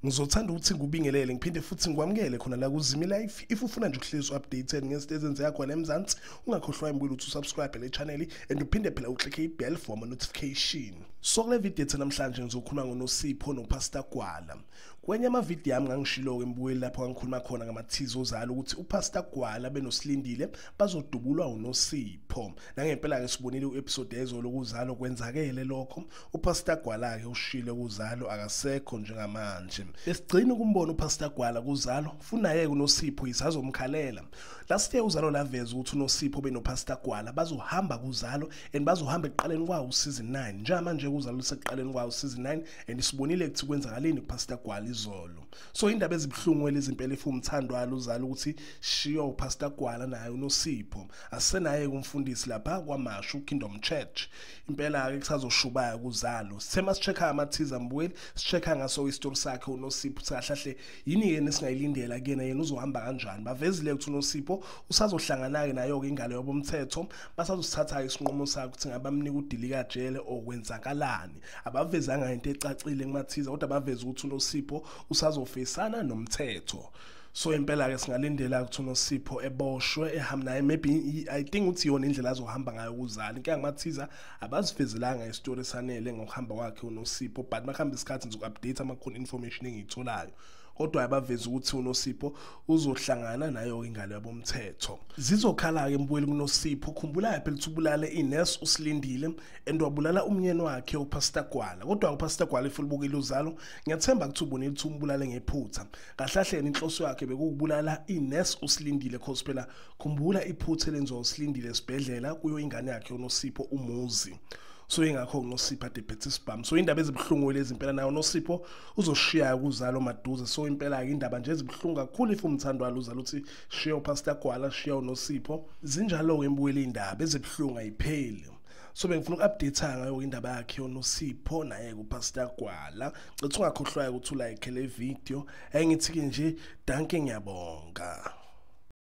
Ngizothanda ukuthi ngikubingelele ngiphinde futhi ngikwamukele khona la kuZimi Life. If ufuna nje ukuhlezi updated ngezinto ezenzeka khona eMzansi, ungakhohlwa impela ukuthi usubscribe le channel and uphinde phela uclicke i-bell for ama notification. So kule video ethu namhlanje ngizokhuluma ngoNosipho noPastor Gwala. Kwenye amavidiyo ami ngangishilo-ke mbukeli lapho ngikhuluma khona ngama-teaser oZalo ukuthi uPastor Gwala benoSilindile bazodubulwa uNosipho. Nangempela-ke sibonile u-episode yezolo kuZalo kwenzakele lokho. UPastor Gwala-ke ushilo kuZalo akasekho njengamanje. Besigcina ukumbona uPastor Gwala kuZalo, funaye uNosipho isazomkhalela. Last year uZalo laveza ukuthi uNosipho benoPastor Gwala bazohamba kuZalo and bazohamba ekuqaleni kwawo season 9. Njengamanje uZalo lusekuqaleni kwawo season 9 and sibonile ukuthi kwenzakaleni kuPastor Gwala izolo. So indaba ezibuhlungu lezi impela if umthando walo uZalo ukuthi shiyo uPastor Gwala naye uNosipho. Asenaye kumfundisi lapha kwaMashu Kingdom Church. Impela ke kusazoshubaya kuZalo. Sithe masichecka ama-teaser mbukeli, sichecka ngaso isitori sakhe uNosipho ukuthi kahle yini yena esingayilindela kuyena, yena uzohamba kanjani. Bavezile ukuthi uNosipho usazohlangana ke nayo ke ingalo yobumthetho, basazosithatha isinqumo sakhe ukuthi ngabe bamnika udilika jele okwenzakalani. Abavezanga into ecacile kuma-teaser kodwa baveza ukuthi uNosipho usazofisana nomthetho. So impela ke singalindela ukuthi uNosipho eboshwe ehamba naye, maybe I think ukuthi iyona indlela azohamba ngayo kuZalo. Inkinga ngama-teaser abazivezelanga isitori esanele ngokuhamba kwakhe uNosipho, but makuhamba isikhathi ngizoku-update amakhona information engiyitholayo. Kodwa abaveza ukuthi uNosipho uzohlangana nayo ingalo yabomthetho. Zizokhala ke mbukeli kuNosipho. Khumbula phela ukuthi ubulale inurse uSilindile and wabulala umnyeni wakhe uPastor Gwala. Kodwa uPastor Gwala if ulibukile uZalo, ngiyathemba ukuthi ubonile ukuthi umbulale ngephutha. Kahle kahle inhloso yakhe bekukubulala inurse uSilindile, cause phela khumbula iphutha elenziwa uSilindile esibhedlela kuyo ingane yakhe uNosipho uMuzi. So ingakho uNosipho ade phethe isibhamu. So indaba ezibuhlungu lezi impela, nayo uNosipho uzoshiya kuZalo maduze. So impela ke indaba nje ezibuhlungu kakhulu if umthando walo uZalo uthi shiya uPastor Gwala, shiya uNosipho. Zinjalo ke mbukeli, indaba ezibuhlungu ayipheli. So bengifuna uku-update ngayo indaba yakhe uNosipho naye kuPastor Gwala. Cela ungakhohlwa ukuthi ulike le video. Engithi ke nje dankie, ngiyabonga.